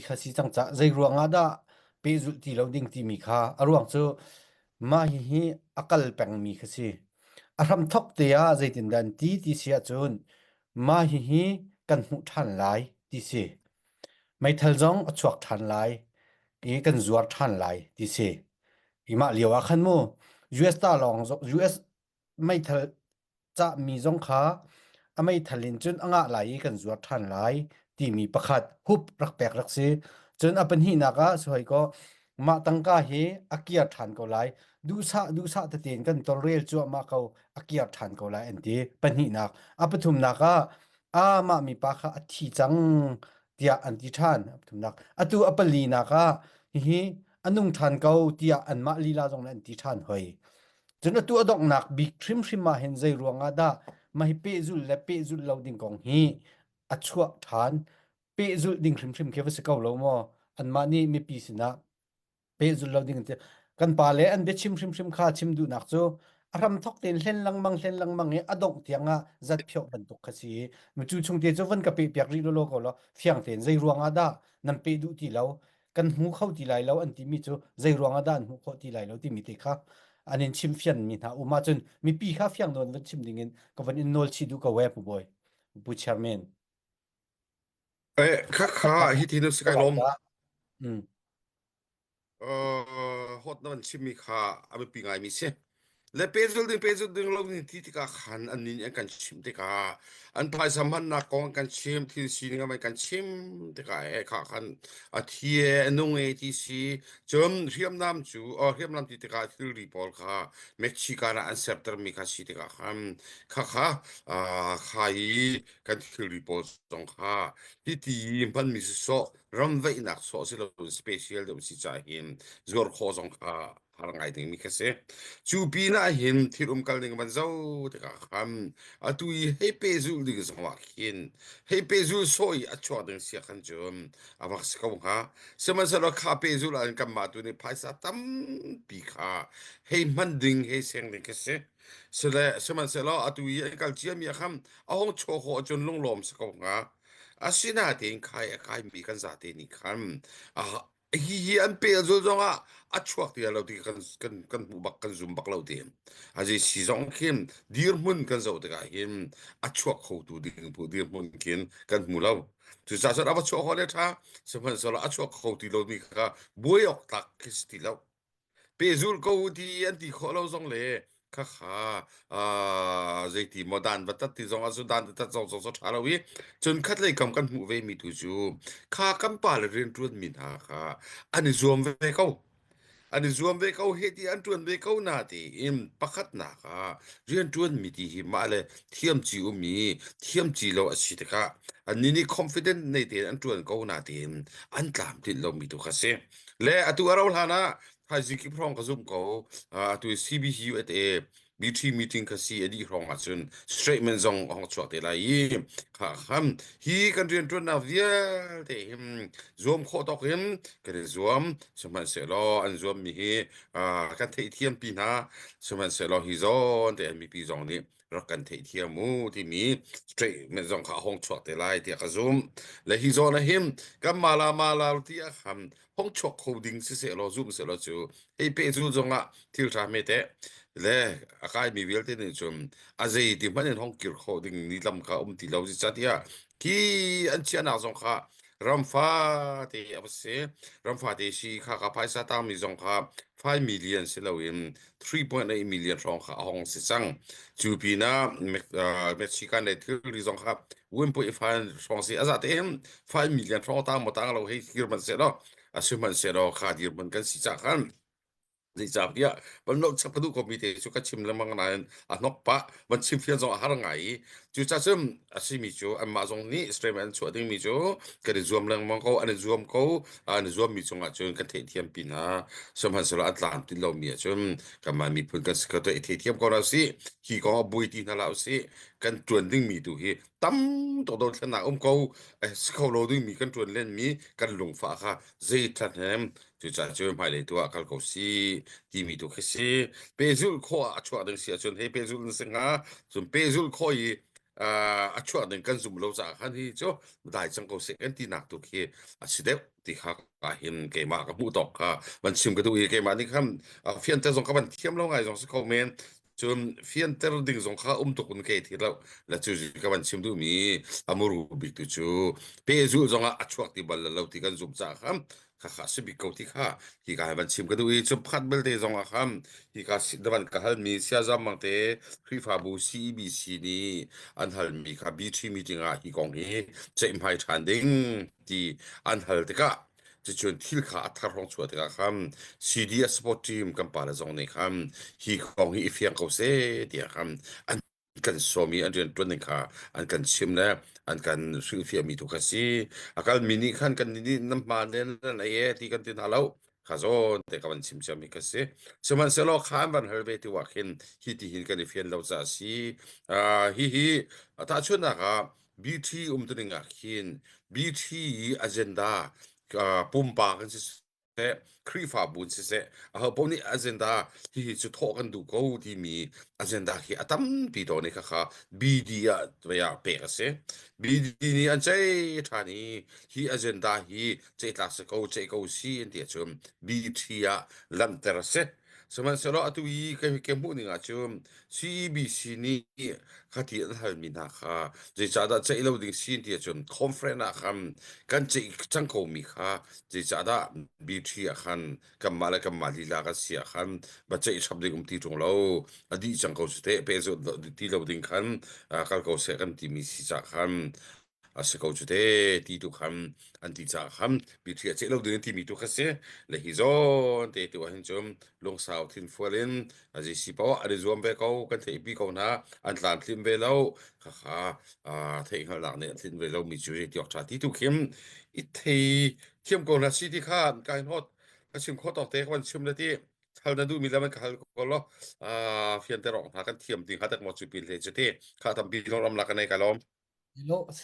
kha si cang cah zei ruang ah dah pehzulh ti lo ding timi kha a ruang cu mah hihi a kal pengmi kha si. A hramthok te ah zeitindah an ti ti si ahcun mah hihi kan hmuh ṭhan lai ti si. Meithal zong a chuak ṭhan lai i kan zuar ṭhan lai ti si. I mah lio ah khan mu US ta lawng US meithal cahmi zong kha a meithal in cun a ngah lai i kan zuar ṭhan lai timi pakhat hup rak pek rak si. Cun a pahnihnak ah si hoi kaw mah tangka hi a kiar ṭhan ko lai. Duhsah duhsah tete in kan tolrel cuahmah ko a kiar ṭhan ko lai an ti. Pahnihnak. A pathumnak ah ah mah mipa kha a thi cang tiah an ti ṭhan. A pathumnak. Atu a palinak ah hihi a nung ṭhan ko tiah anmah lila zong nih an ti ṭhan hoi. Cun atu a donghnak bik hrimhrim ah hin zei ruangah dah mah hi pehzulh le pehzulh lo ding kong hi a chuah ṭhan pehzulh ding hrimhrim khi va si ko lo maw anmah nih mipi sinah pehzulh lo ding ti kan pa le an biachim hrimhrim kha chim duhnak cu a hram thok tein hlen lengmang hlen lengmang i a dongh tiang ah zat phiok bantuk kha si i cu chung te cu van ka peh piak rih lolo ko law fiang tein zei ruangah dah nan peh duh ti lo kan hmu kho ti lai lo an timi cu zei ruangah dah an hmuh khawh ti lai lo timi te kha an in chim fian mi hna um ahcun mipi kha fiang nawn van chim ding in ka van in nawl chih duh ko e pu bawi pu chairman. Eh, kha kha hi ti nu si kai lom. Mm. Hot na van chimmi kha a biapi ngaimi si. Le pehzulh ding pehzulh ding lo ding ti tikah khan an nih an kan chimh tikah an phaisa hmannak kong an kan chim thil sining an kan chim tikah e kha khan a thi e a nung e ti si cun hriamnam cu hriamnam ti tikah thilri pawl kha Mexican ah an sertermi kha si tikah khan kha kha kha i kan thilri pawl zong kha hiti hmanmi sisawh ramvaihnak sawh si lo special deuh si caah hin zuar khawh zong kha har ngai dingmi kha si. Cu pin ah hin thil umkal ning van zoh tikah khan atu i hei pehzulh ding zong ah khin hei pehzulh sawh i a chuak ding sia khan cun a vak si ko hnga. Sihmanhsehlaw kha pehzulh ah kanmah tu nih phaisa tampi kha hei hman ding hei seng ding kha si. Sile sihmanhsehlaw atu i an kal ciami ah khan a hung chuah khawh ahcun lunglawm si ko hnga. Asinain khai a kaimi kan zate nih khan a hihi an pehzul zongah a chuak ti lo ti kan kan kan hmuh bak kan zum bak lo ti azi si zong khin dirhmun kan zoh tikah hin a chuak kho tu ding pu dirhmun khin kan hmu lo cucaah cun a va chuah khawh le tha sihmanhsehlaw a chuak kho ti lomi kha buai awk tlak khi si ti lo Pehzulh ko u ti an ti khawh lo zong le khakha zeiti maw dan va tat ti zong ah cu dan tat zong zong cu ṭha lo i cun khatlei kam kan hmuh ve mi tu cu kha kan pa le rianṭuan mi hna kha an i zuam ve ko an i zuam ve ko he ti an ṭuan ve ko na tiin pakhatnak ah rianṭuan mi ti hi mah le thiam ci um i thiam ci lo a si tikah annih nih confident nei tein an ṭuan ko na tiin an tlamtlinh lo mi tu kha si. Le atu a rauh hlan ah thaizing kip hrawng ka zumh ko. Atu CBCUSA B3 meeting kha si a dih hrawng ahcun statement zong a hong chuak te lai i kha khan hi kan rianṭuannak vialte hin zuam khawh tawk in kan i zuam sihmanhsehlaw an zuammi hi kan theihthiam pi hna sihmanhsehlaw hi zawn te mipi zong nih rak kan theihthiam u timi statement zong kha a hong chuak te lai tiah ka zumh. Le hi zawn ah hin kan mala mala ti ah khan hong chuak kho ding siseh law zum seh law cu hei pe cu zong ah thil tha me te le a kai mi vialte nih cun a zei ti hmanh in hong kir kho ding ni lam kha um ti lo si ca tiah khi an chiahnak zong kha ramfa te a va si ramfa te si kha ka phaisa tangmi zong kha 5 million si loin 3.8 million hrawng kha a hong si cang. Cu pinah Mexican le thilri zong kha 1.5 hrawng si a za tein 5 million hrawng tang maw tang lo hei thir man se law a si man se law kha dir man kan si ca khan zeicahtiah van lo chap ka duh komi te cu ka chim lengmang nain a hnok pah van chim fian zong a har ngai i cucacun a simi cu anmah zong nih stream an chuah dingmi cu kan i zuam lengmang ko an i zuam ko an i zuammi cungah cun kan theihthiam pinah sihmanhsehlaw a tlam ti lomi ahcun kanmah miphun kan si ko i theithiam ko hna usih hi kong ah buai ti hna hlah usih kan ṭuan dingmi tu hi tam tuk dothlennak um ko si kho lo dingmi kan ṭuan lenmi kan lungfah kha zei ṭhahnem cucaah cu hmailei tu ah kal ko si timi tu khi si pehzulh khawh ah a chuah ding si ahcun hei pehzulh na si hnga cun pehzulh khawh i. A chuah ding kan zum lo caah khan hi cu dai cang ko seh kan tinak tu khi a si deuh ti kha ka hin keimah ka hmuh tawk kha van chim ka duh i keimah nih khan fianter zong ka van thiam lo ngai zong si kho men. Cun fianter ding zong kha um tuk in kei thi lo la. Cu ka van chim duhmi amuru bik tu cu pehzulh zong ah a chuak ti bal lo ti kan zum caah khan khakha si bik ko ti kha hi ka van chim ka duh i cu pakhat belte zong ah khan hi ka davan ka halmi siazam mangte Khrihfabu CEBC nih an halmi kha B3 meeting ah hi kong hi ceihmai ṭhan ding ti an hal tikah, cucun thil kha a thar hrawng chuah tikah khan CDS support team kan pale zong nih khan hi kong hi i fiang ko seh tiah khan an kan sawm i an rianṭuan ning kha an kan chim le an kan hrilhfiahmi tu kha si. A kalmi nih khan kan nih nan hmaan le nan ei e ti kan ti hna lo kha zawn te ka van chim ciami kha si. Sihmanhsehlaw kha an van hal ve ti ah khin hi ti hin kan i fian lo caah si. Hi hi tahchunhnak ah BT umtuning ah khin BT i agenda pumpak in siseh Khrihfabu in siseh ahopaoh nih agenda hihi cu thawh kan duh ko timi agenda khi a tampi tawn i khakha BD ah vei ah pek a si. BD nih an ceih ṭhan i hi agenda hi ceihtlak si ko, ceih ko si an ti ahcun BT ah langhter a si. Sihmanhsehlaw atu i ka ka hmuh ning ahcun CEBC nih khati an halmi hna kha zeicahdah ceih lo ding si ti ahcun conference ah khan kan ceih cang komi kha zeicahdah BT ah khan kanmah le kanmah lila kan si ah khan va ceih chap ding um ti ṭung lo, a dih cang ko si teh, pehzulh ti lo ding khan kal ko seh kan timi si cah khan a si ko cu te ti tu khan an ti caah khan mitthli a ceh lo ding an timi tu kha si le. Hi zawn te tu ah hin cun lungsau thinfual in a si poah an i zuam ve ko, kan theihpi ko hna. An tlamtlim ve lo khakha, theihhngalhnak nih an tlinh ve lo mi cu zei tiawk ṭha ti tu khim i thei thiam ko hna si ti kha kai hnawt ka chim khawh tawk te ka van chim le ti hal na duhmi le man ka hal ko law fianter awk hna kan thiam ding ha tak maw cu pin hle cu ti kha tampi lawm la ka nei ka lawm. Hello.